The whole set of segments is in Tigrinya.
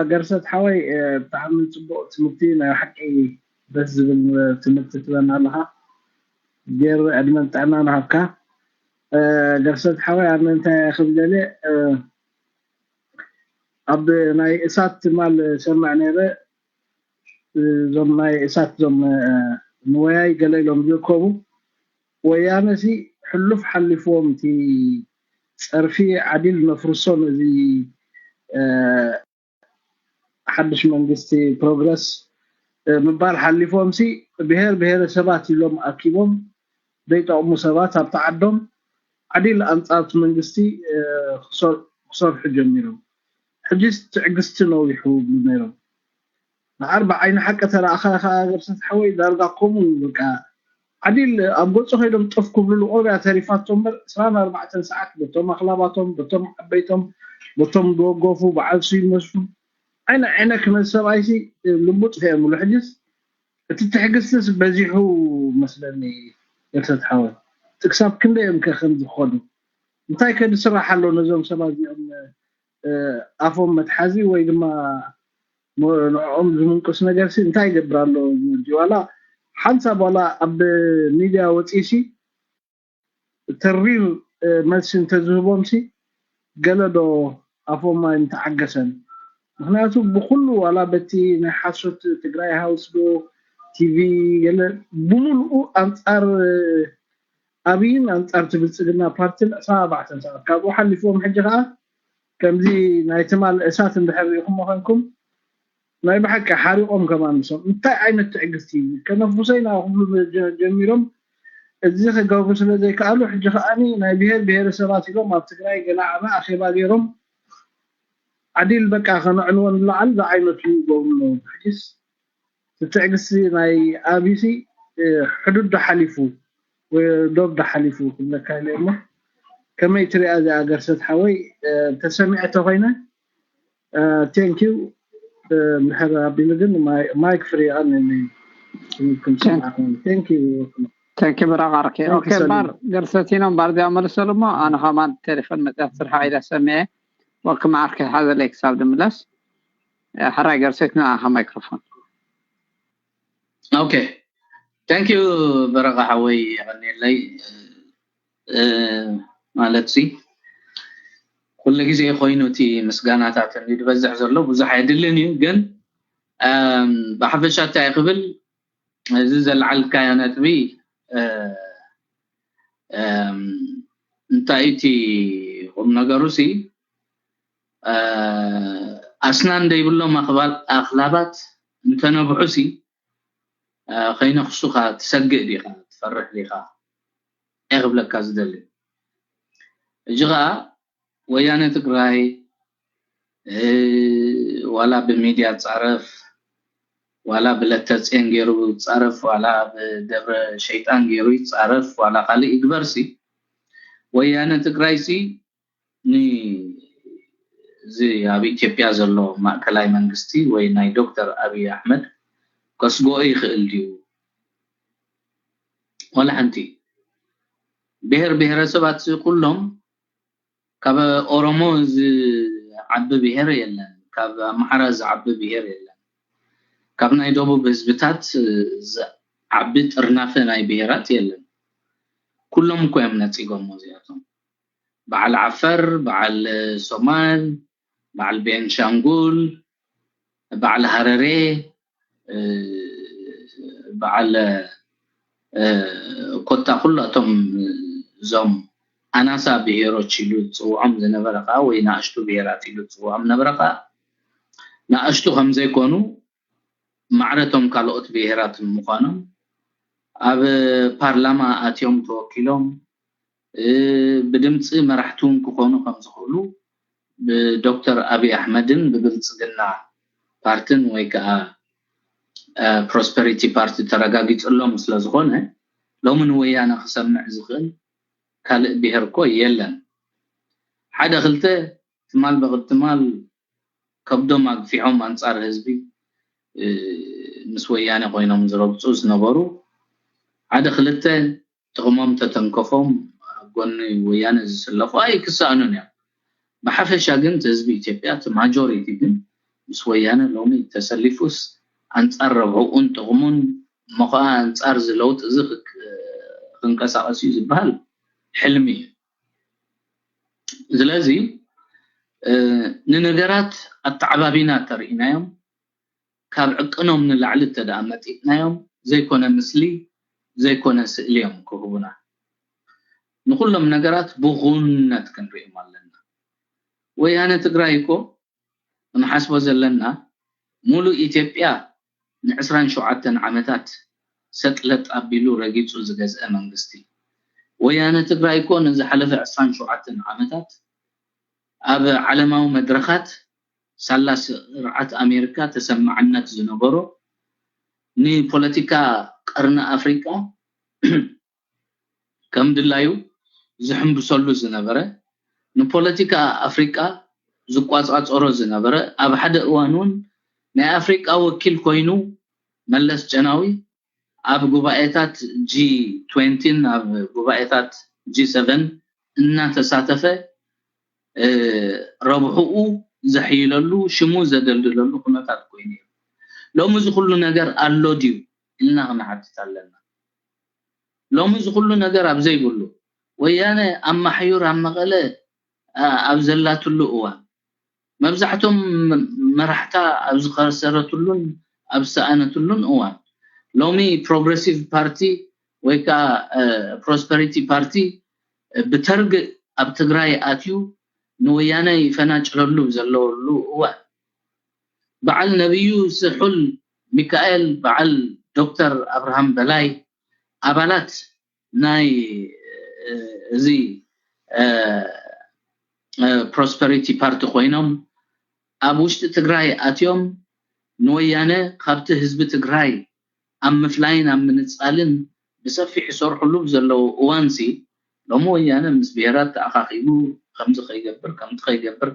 ገርሰት ሓወይ፣ ብጣዕሚ ፅቡቅ ትምህርቲ፣ ናይ ሓቂ ደስ ዝብል ትምህርቲ ትበና ኣለካ። ገይር ዕድመን ጥዕናን ሃብካ። ገርሰት ሓወይ፣ ኣነ እንታይ ክብለለ፣ ኣብ ናይ እሳት ትማል ሰምዕ ነይረ። እዞም ናይ እሳት፣ እዞም ንወያይ ገለ ኢሎም ዝእከቡ፣ ወያነ ሲ ሕሉፍ ሓሊፍዎም፣ እቲ ፀርፊ ዓዲል ነፍርሶ፣ ነዚ ሓድሽ መንግስቲ ፕሮግረስ ምባል ሓሊፎም ሲ፣ ብሄር ብሄረሰባት ኢሎም ኣኪቦም ዘይጠቕሙ ሰባት ኣብቲ ዓዶም ዓዲል ኣንጻር እቲ መንግስቲ ክሰርሑ ጀሚሮም። ሕጂስ ትዕግስቲ ነዊሑ ይብሉ ነይሮም። ንኣርባ ዓይኒ ሓቂ ተረኣኻ ከኣ ገርሰት ሓወይ፣ ዳርጋ ከምኡ እዩ። በቃ ዓዲል ኣብ ገጹ ከይዶም ጠፍ ክብሉ፣ ቆብያ ተሪፋቶ እምበር ዕስራን ኣርባዕተን ሰዓት በቶም ኣኽላባቶም፣ በቶም ዓበይቶም፣ በቶም ዝወገፉ በዓል ስዩም መስፍን ዓይነ ዓይነ ክመዝ ሰብኣይሲ ልቡ ጥፊኦምሉ። ሕጅስ እቲ ትዕግስትስ በዚሑ መስለኒ። ገርሰት ሓወይ፣ ክሳብ ክንደይ እዮም ከ ከምዚ ክኸዱ? እንታይ ከ ዝስራሕ ኣሎ ነዞም ሰባት እዚኦም? ኣፎም መትሓዚ ወይ ድማ ንዕኦም ዝምንቅስ ነገር ሲ እንታይ ይገብር ኣሎ? ዋላ ሓንሳብ ዋላ ኣብ ሚድያ ወፂሲ ተሪር መልሲ እንተዝህቦም ሲ ገለ ዶ ኣፎም ኣይምተዓገሰን? ምክንያቱ ብኩሉ ዋላ በቲ ናይ ሓሶት ትግራይ ሃውስ ዶ ቲቪ ገለ ብምልኡ ኣንፃር ኣብይን ኣንፃር እቲ ብልፅግና ፓርትን ዕስራን ኣርባዕተን ሰዓት ካብኡ ሓሊፍዎም። ሕጂ ከዓ ከምዚ ናይ ትማል እሳት እንድሕር ሪኢኹሞ ኮንኩም ናይ ብሓቂ ሓሪቖም ከማን ንሶም። እንታይ ዓይነት ትዕግስቲ እዩ? ከነፍሶ ኢና ክብሉ ጀ- ጀሚሮም። እዚ ክገብሩ ስለ ዘይከኣሉ ሕጂ ከዓኒ ናይ ብሄር ብሄረሰባት ኢሎም ኣብ ትግራይ ገና ዓቢ ኣኼባ ገይሮም ዓዲል በቃ ከነዕንዎ ንላዓል ዝዓይነቱ ይገብሩ ኣለዉ። ሕጂስ እቲ ትዕግስቲ ናይ ኣብይሲ ሕዱድ ዶ ሓሊፉ ወይ ዶብ ዶ ሓሊፉ ክብለካ ኢለ እሞ ከመይ ትሪኣ እዚኣ ገርሰት ሓወይ? ተሰሚዐ ተኮይነ thank you። እንድሕር ኣቢሉ ግን ማይክ ፍሪ ይቐንኒ። Thank you. Thank you ብራቃርኪ። ኦኬ እምበር ገርሰቲኖ እምበር እዚኣ መልሰሉ እሞ ኣነ ከማን ቴሌፎን መፅያ ስርሓ ኢለ ሰሚዐ ወክም ዓርኪ ሓዘለይ ክሳብ ድምለስ። ሕራይ ገርሰት ንኣኻ ማይክሮፎን። Okay thank you በረቃ ሓወይ የቐንየለይ። ማለት ሲ ኩሉ ግዜ ኮይኑ እቲ ምስጋናታት እንዲ ዝበዝሕ ዘሎ ብዙሕ ኣይድልን እዩ። ግን ብሓፈሻ እንታይ ክብል እዚ ዘልዓልካዮ ነጥቢ እንታይ እቲ ቁም ነገሩ ሲ ኣስናን ደይብሎም ኣኽላባት እንተነብሑ ሲ ከይነኽሱኻ ትሰግእ ዲኻ ትፈርሕ ዲኻ እየ ክብለካ ዝደሊ። እጂ ከዓ ወያነ ትግራይ ዋላ ብሚድያ ፃረፍ ዋላ ብለተፅየን ገይሩ ፃረፍ ዋላ ብደብረ ሸይጣን ገይሩ ይፃረፍ ዋላ ካልእ ይግበር ሲ ወያነ ትግራይ ሲ ንዚ ኣብ ኢትዮጵያ ዘሎ ማእከላይ መንግስቲ ወይ ናይ ዶክተር ኣብይ ኣሕመድ ከስግኦ ይኽእል ድዩ? ዋላ ሓንቲ። ብሄር ብሄረሰባት ኩሎም ካብ ኦሮሞ ዝዓቢ ብሄር የለን፣ ካብ ኣምሓራ ዝዓቢ ብሄር የለን፣ ካብ ናይ ደቡብ ህዝብታት ዝዓቢ ጥርናፈ ናይ ብሄራት የለን። ኩሎም እኮ እዮም ነፂጎሞ እዚኣቶም። በዓል ዓፈር፣ በዓል ሶማል፣ በዓል ቤንሻንጉል፣ በዓል ሃረሬ፣ በዓል ኮታ ኩላቶም እዞም ኣናሳ ብሄሮች ኢሉ ዝፅውዖም ዝነበረ ከዓ ወይ ንኣሽቱ ብሄራት ኢሉ ዝፅውዖም ነበረ ከዓ ንኣሽቱ ከምዘይኮኑ ማዕረቶም ካልኦት ብሄራት ምዃኖም ኣብ ፓርላማ ኣትዮም ተወኪሎም ብድምፂ መራሕቲ እውን ክኾኑ ከም ዝኽእሉ ብዶክተር ኣብይ ኣሕመድን ብብልፅግና ፓርትን ወይ ከዓ ፕሮስፐሪቲ ፓርቲ ተረጋጊፅሎም ስለ ዝኾነ ሎሚ ንወያነ ክሰምዕ ዝኽእል ካልእ ብሄር እኮ የለን። ሓደ ክልተ ትማል ብቅድ ትማል ከብዶም ኣግፊሖም ኣንፃር ህዝቢ ምስ ወያነ ኮይኖም ዝረግፁ ዝነበሩ ሓደ ክልተ ጥቕሞም ተተንከፎም ኣብ ጎኒ ወያነ ዝስለፉ ኣይክሰኣኑን እዮም። ብሓፈሻ ግን እቲ ህዝቢ ኢትዮጵያ እቲ ማጆሪቲ ግን ምስ ወያነ ሎሚ ተሰሊፉስ ኣንጻር ረብሕኡን ጥቕሙን እሞ ኸዓ ኣንጻር እዚ ለውጢ እዚ ክክ- ክንቀሳቐስ እዩ ዝበሃል ሕልሚ እዩ። ስለዚ እ፣ ንነገራት ኣተዓባቢና ተርኢናዮም ካብ ዕቅኖም ንላዕሊ እተደኣ መጢጥናዮም ዘይኮነ ምስሊ ዘይኮነ ስእሊ እዮም ክህቡና። ንኩሎም ነገራት ብኹነት ክንሪኦም ኣለና። ወያነ ትግራይ እኮ ክንሓስቦ ዘለና ሙሉእ ኢትዮጵያ ንዕስራን ሸውዓተን ዓመታት ሰጥለጥ ኣቢሉ ረጊጹ ዝገዝአ መንግስቲ። ወያነ ትግራይ እኮ ንዝሓለፈ ዕስራን ሸውዓተን ዓመታት ኣብ ዓለማዊ መድረኻት ሳላ ስርዓት ኣሜሪካ ተሰማዕነት ዝነበሮ ንፖለቲካ ቀርኒ ኣፍሪቃ ከም ድላዩ ዝሕምብሰሉ ዝነበረ ንፖለቲካ ኣፍሪቃ ዝቋጻጸሮ ዝነበረ ኣብ ሓደ እዋን እውን ናይ ኣፍሪቃ ወኪል ኮይኑ መለስ ጨናዊ ኣብ ጉባኤታት ጂ ትዌንቲን ኣብ ጉባኤታት ጂ ሰቨን እናተሳተፈ ረብሕኡ ዘሕይለሉ ሽሙ ዘደልድለሉ ኩነታት ኮይኑ እዩ። ሎሚ እዚ ኩሉ ነገር ኣሎ ድዩ ኢልና ክንሓትት ኣለና። ሎሚ እዚ ኩሉ ነገር ኣብ ዘይብሉ ወያነ ኣብ ማሕዩር ኣብ መቐለ ኣብ ዘላትሉ እዋን መብዛሕቶም መራሕታ ኣብ ዝኸሰረትሉን ኣብ ዝሰኣነትሉን እዋን ሎሚ ፕሮግረሲቭ ፓርቲ ወይ ከዓ ፕሮስፐሪቲ ፓርቲ ብተርግእ ኣብ ትግራይ ኣትዩ ንወያነ ይፈናጭረሉ ዘለወሉ እዋን በዓል ነብዩ ስሑል ሚካኤል በዓል ዶክተር ኣብርሃም በላይ ኣባላት ናይ እዚ ፕሮስፐሪቲ ፓርቲ ኮይኖም ኣብ ውሽጢ ትግራይ ኣትዮም ንወያነ ካብቲ ህዝቢ ትግራይ ኣብ ምፍላይን ኣብ ምንፃልን ብሰፊሕ ይሰርሕሉ ዘለዉ እዋንሲ ሎሚ ወያነ ምስ ብሄራት ተኣኻኺቡ ከምዚ ከይገብር ከምቲ ከይገብር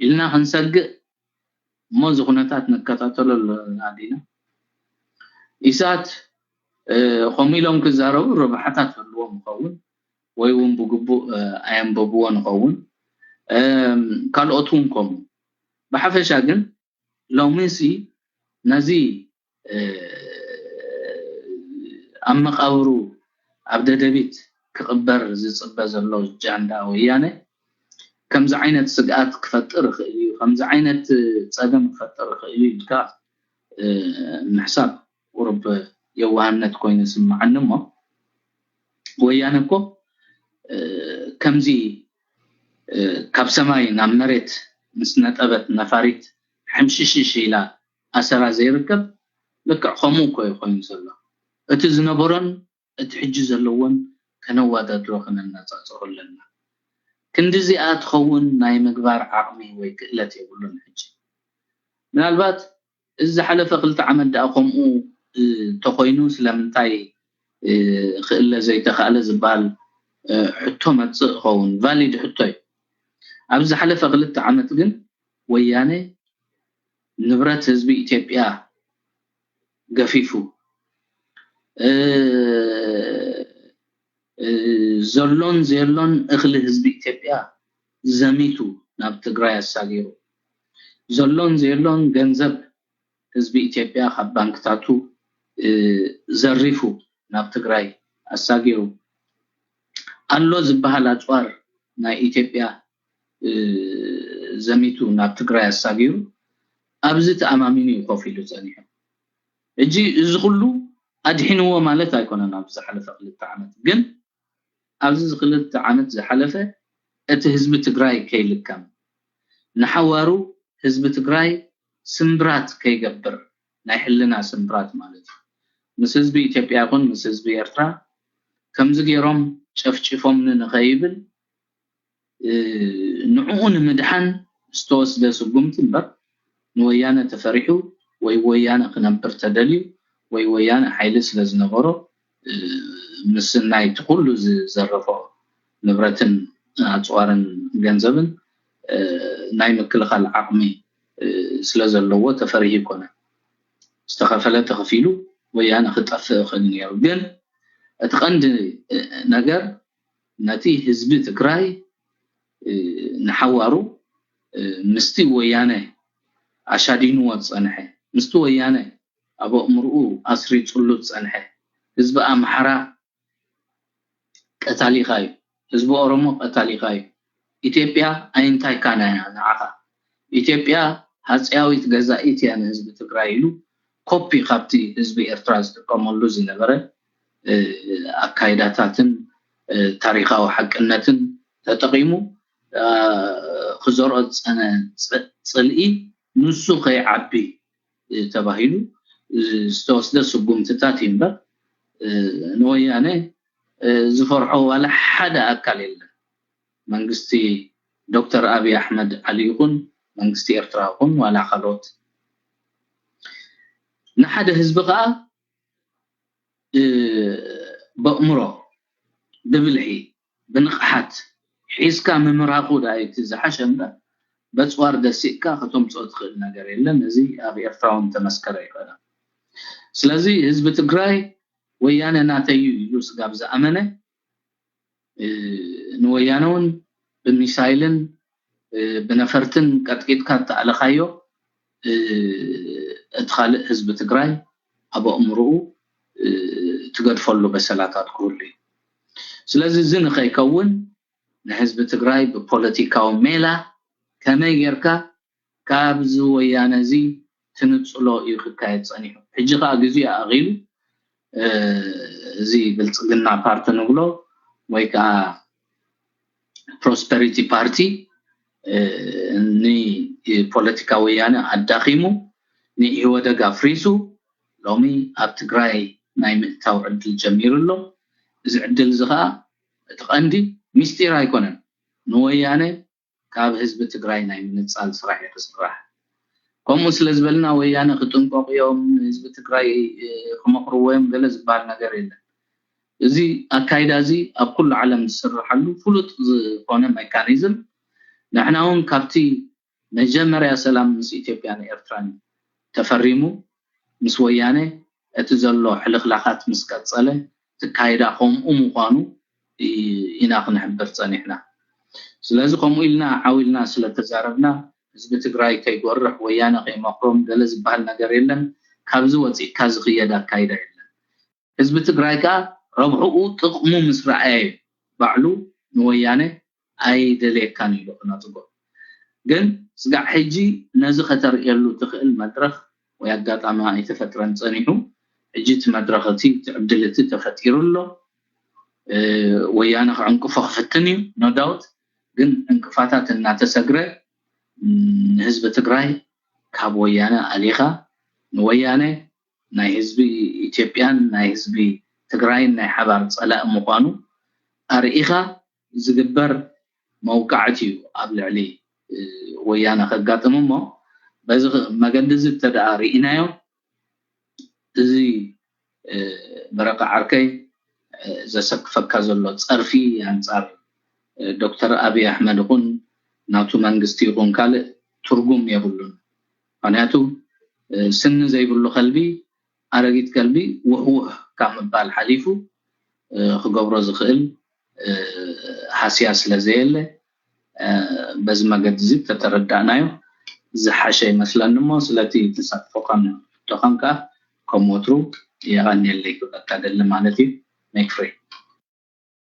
ኢልና ክንሰግእ እሞ እዚ ኩነታት ንከታተሎ ኣለና ዲና ኢሳት ከምኡ ኢሎም ክዛረቡ ረብሓታት ህልዎም ይኸውን ወይ እውን ብግቡእ ኣየንበብዎ ንኸውን ካልኦት እውን ከምኡ ብሓፈሻ ግን ሎሚ ሲ ነዚ ኣብ መቃብሩ ኣብ ደደቢት ክቕበር ዝፅበ ዘሎ ጃንዳ ወያነ ከምዚ ዓይነት ስግኣት ክፈጥር ይኽእል እዩ፣ ከምዚ ዓይነት ፀገም ክፈጥር ይኽእል እዩ ኢልካ ምሕሳብ ቁሩብ የዋህነት ኮይኑ ይስምዓኒ እሞ ወያነ እኮ ከምዚ ካብ ሰማይ ናብ መሬት ምስ ነጠበት ነፋሪት ሕምሽሽሽ ኢላ ኣሰራ ዘይርከብ ልክዕ ከምኡ እኮ እዩ ኮይኑ ዘሎ። እቲ ዝነበሮን እቲ ሕጂ ዘለዎን ከነወዳድሮ ከነነፃፅሮ ኣለና። ክንድዚኣ ትኸውን ናይ ምግባር ዓቕሚ ወይ ክእለት የብሉን ሕጂ። ምናልባት እዚ ዝሓለፈ ክልተ ዓመት ደኣ ከምኡ እንተኾይኑ ስለምንታይ ክእለ ዘይተኻእለ ዝበሃል ሕቶ መፅእ ይኸውን። ቫሊድ ሕቶ እዩ። ኣብ ዝሓለፈ ክልተ ዓመት ግን ወያነ ንብረት ህዝቢ ኢትዮጵያ ገፊፉ ዘሎን ዘየሎን እኽሊ ህዝቢ ኢትዮጵያ ዘሚቱ ናብ ትግራይ ኣሳጊሩ ዘሎን ዘየሎን ገንዘብ ህዝቢ ኢትዮጵያ ካብ ባንክታቱ ዘሪፉ ናብ ትግራይ ኣሳጊሩ ኣሎ ዝበሃል ኣፅዋር ናይ ኢትዮጵያ ዘሚቱ ናብ ትግራይ ኣሳጊሩ ኣብዚ ተኣማሚኑ እዩ ኮፍ ኢሉ ፀኒሑ። ሕጂ እዚ ኩሉ ኣድሒንዎ ማለት ኣይኮነን። ኣብ ዝሓለፈ ክልተ ዓመት ግን ኣብዚ ክልተ ዓመት ዝሓለፈ እቲ ህዝቢ ትግራይ ከይልከም ንሓዋሩ ህዝቢ ትግራይ ስምብራት ከይገብር ናይ ሕልና ስምብራት ማለት እዩ። ምስ ህዝቢ ኢትዮጵያ ይኹን ምስ ህዝቢ ኤርትራ ከምዚ ገይሮም ጨፍጪፎምኒ ንኸይብል ንዕኡ ንምድሓን ዝተወስደ ስጉምቲ እምበር ንወያነ ተፈሪሑ ወይ ወያነ ክነብር ተደልዩ ወይ ወያነ ሓይሊ ስለ ዝነበሮ ምስናይ እቲ ኩሉ ዝዘረፎ ንብረትን ኣፅዋርን ገንዘብን ናይ ምክልኻል ዓቕሚ ስለ ዘለዎ ተፈሪሁ ይኮነ ዝተኸፈለ ተኸፊሉ ወያነ ክጠፍእ ይኽእል ነይሩ። ግን እቲ ቀንዲ ነገር ነቲ ህዝቢ ትግራይ ንሓዋሩ ምስቲ ወያነ ኣሻዲንዎ ዝጸንሐ፣ ምስቲ ወያነ ኣብ ኣእምርኡ ኣስሪጹሉ ዝጸንሐ፣ ህዝቢ ኣምሓራ ቀታሊኻ እዩ፣ ህዝቢ ኦሮሞ ቀታሊኻ እዩ። ኢትዮጵያ ኣይንታይካን እያ ንዓኻ። ኢትዮጵያ ሃጸያዊት ገዛኢት እያ ንህዝቢ ትግራይ ኢሉ ኮፒ ካብቲ ህዝቢ ኤርትራ ዝጥቀመሉ ዝነበረ ኣካይዳታትን ታሪኻዊ ሓቅነትን ተጠቒሙ ክዘርኦ ዝጸነ ጽልኢ ንሱ ከይዓቢ ተባሂሉ ዝተወስደ ስጉምትታት እዩ እምበር ንወያነ ዝፈርሖ ዋላ ሓደ ኣካል የለን። መንግስቲ ዶክተር ኣብይ ኣሕመድ ዓሊ ይኹን መንግስቲ ኤርትራ ይኹን ዋላ ካልኦት ንሓደ ህዝቢ ከዓ ብእምሮ ብብልሒ ብንቕሓት ሒዝካ ምምራኹ ዳኣ እቲ ዝሓሸ እምበር በፅዋር ደሲእካ ከተምፅኦ ትኽእል ነገር የለን። እዚ ኣብ ኤርትራ እውን ተመስከረ ይኽእል። ስለዚ ህዝቢ ትግራይ ወያነ ናተይ እዩ ኢሉ ስጋብ ዝኣመነ ንወያነ እውን ብሚሳይልን ብነፈርትን ቀጥቂጥካ እተኣለኻዮ እቲ ካልእ ህዝቢ ትግራይ ኣብ ኣእምርኡ ትገድፈሉ በሰላታት ክህሉ እዩ። ስለዚ እዚ ንኸይከውን ንህዝቢ ትግራይ ብፖለቲካዊ ሜላ ከመይ ጌርካ ካብዚ ወያነ እዚ ትንፅሎ እዩ ክካየድ ፀኒሑ። ሕጂ ከዓ ግዜኡ ኣኺሉ እዚ ብልፅግና ፓርቲ ንብሎ ወይ ከዓ ፕሮስፐሪቲ ፓርቲ ንፖለቲካ ወያነ ኣዳኺሙ ንኢህወደግ ኣፍሪሱ ሎሚ ኣብ ትግራይ ናይ ምእታው ዕድል ጀሚሩ ኣሎ። እዚ ዕድል እዚ ከዓ እቲ ቀንዲ ሚስጢር ኣይኮነን። ንወያነ ካብ ህዝቢ ትግራይ ናይ ምንፃል ስራሕ እዩ ክስራሕ። ከምኡ ስለ ዝበልና ወያነ ክጥንቀቑ እዮም፣ ህዝቢ ትግራይ ክመኽርዎ እዮም ገለ ዝበሃል ነገር የለን። እዚ ኣካይዳ እዚ ኣብ ኩሉ ዓለም ዝስርሓሉ ፍሉጥ ዝኾነ ሜካኒዝም ንሕና እውን ካብቲ መጀመርያ ሰላም ምስ ኢትዮጵያን ኤርትራን ተፈሪሙ ምስ ወያነ እቲ ዘሎ ሕልኽላኻት ምስ ቀጸለ ትካይዳ ከምኡ ምዃኑ ኢና ክንሕብር ጸኒሕና። ስለዚ ከምኡ ኢልና ዓው ኢልና ስለተዛረብና ህዝቢ ትግራይ ከይጎርሕ ወያነ ከይመኽሮም ገለ ዝበሃል ነገር የለን። ካብዚ ወፂእካ ዝኽየድ ኣካይዳ የለን። ህዝቢ ትግራይ ከዓ ረብሕኡ ጥቕሙ ምስ ረኣየ ባዕሉ ንወያነ ኣይደልየካን ኢሉ ክነፅጎ። ግን ስጋዕ ሕጂ ነዚ ከተርእየሉ ትኽእል መድረኽ ወይ ኣጋጣሚ ኣይተፈጥረን ፀኒሑ። ሕጂ እቲ መድረኽ እቲ እቲ ዕድል እቲ ተፈጢሩ ኣሎ። ወያነ ክዕንቅፎ ክፍትን እዩ no doubt። ግን ዕንቅፋታት እናተሰግረ ንህዝቢ ትግራይ ካብ ወያነ ኣሊኻ ንወያነ ናይ ህዝቢ ኢትዮጵያን ናይ ህዝቢ ትግራይን ናይ ሓባር ፀላኢ ምዃኑ ኣርኢኻ ዝግበር መውቃዕቲ እዩ ኣብ ልዕሊ ወያነ ከጋጥም እሞ በዚ መገዲ እዚ እንተደኣ ርኢናዮ እዚ በረቃ ዓርከይ ዘሰክፈካ ዘሎ ፀርፊ ኣንፃር ዶክተር ኣብይ ኣሕመድ ይኹን ናቱ መንግስቲ ይኹን ካልእ ትርጉም የብሉን። ምክንያቱ ስኒ ዘይብሉ ከልቢ ኣረጊት ከልቢ ውህውህ ካብ ምባል ሓሊፉ ክገብሮ ዝኽእል ሃስያ ስለ ዘየለ በዚ መገዲ እዚ ተተረዳእናዮ ዝሓሸ ይመስለኒ እሞ ስለቲ ተሳትፎኻን ሕቶኻን ከዓ ከም ወትሩ የቐንየለይ ክብለካ ደሊ ማለት እዩ። Make free.